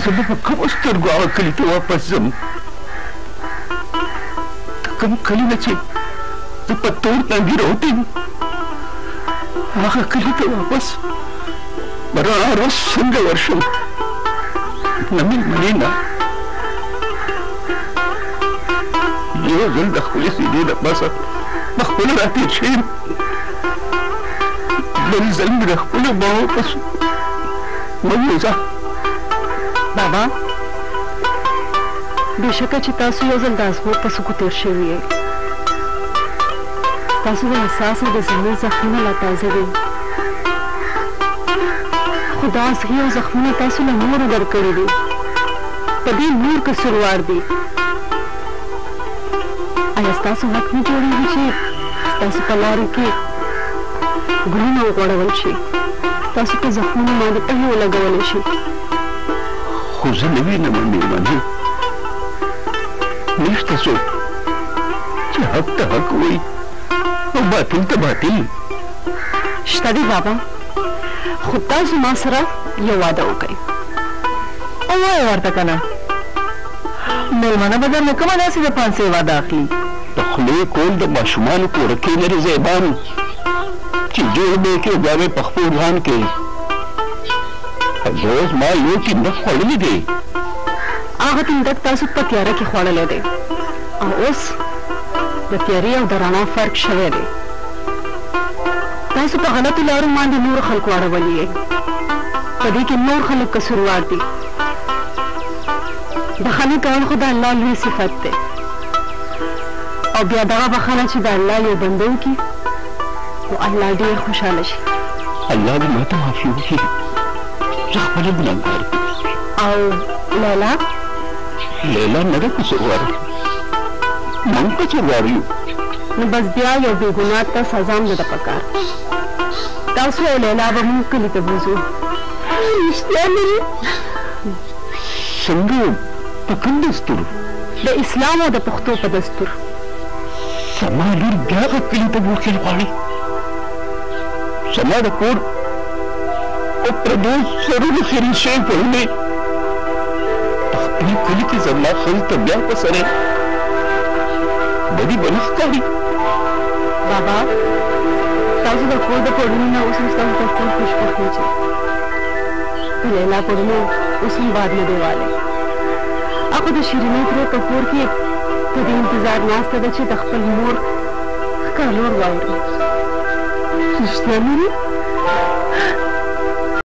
زه به په کومو سترګو هغه کلي ته واپس ځم؟ د کوم کلي نه چې زه په تور تندي راوتی یم، هغه کلي ته واپس په رڼا ورځ څنګه ورشم؟ نه مېلمنې نه یو ځل د خپلې سینې له پاسه په خپله راتېر شوی یم، بل ځل مې د خپلو بڼو پس مه بوځه. بابا، بېشکه چې تاسو یو ځل د ازغو په څوکو تېر شوي یئ. ستاسو د احساس او د ضمیر زخمونه لا تازه دي، خو دا ازغي او زخمونه تاسو له نورو درکړي دي، په دې نور قصوروار دي. ایا ستاسو حق نه جوړېږي چې ستاسو په لارو کې ګلونه وغوړول شي، ستاسو په زخمونو باندې پهې ولګول شي؟ خو زه نه وینم مېرمنې، نشته څوک چې حق ته حق وایي او باطل ته باطل. شته دی بابا، خو تاسو ما سره یو وعده وکړئ. ووایه ورته که نه، مېلمنه به درنه کومه داسې د پانسۍ وعده اخلي؟ د خولې کول د ماشومانو کورکې نه دي زیبان، چې جوړ به یې کړې بیا به یې په خپو وران کړې. په دوست ما یو تیندک خوړلی دی. هغه تیندک تاسو په تیاره کې خوړلی دی او اوس د تیارې او د رڼا فرق شوی دی. تاسو په غلطو لارو باندې نورو خلکو اړولي یئ، په دې کې نور خلک قصوروار دي. بخښنه کول خو د الله لوی صفت دی، او بیا دغه بخښنه چې د الله یو بنده وکړي نو الله ډېر خوشحاله شي. الله دې ماته معافي وکړي، زه خپله ګناهګار یم. او لیلا؟ لیلا نه ده قصورواره، موږ قصوروار یو. نو بس بیا یو بې ګناه ته سزا هم نه ده پکار. تاسو او لیلا به موږ کلي ته بوځو. رښتیا لرې؟ څنګه؟ په کوم دستور؟ د اسلام او د پښتو په دستور. زما لور بیا هغه کلي ته بوتلل غواړي؟ زما د کور په پردو سرونو خیرن شوي پړونی په خپل کلي کې زما ښځې ته بیا په سرې بدي به نه ښکاري؟ بابا، ستاسو د کور د پړوني نه اوس هم ستاسو د کور خوشبو خېژي. د لیلا پړونی اوس هم باد نه دی والی. هغه د شیرینې ترور په کور کې په دې انتظار ناسته ده چې د خپل مور ښکالور واوري. رښتیا لورې؟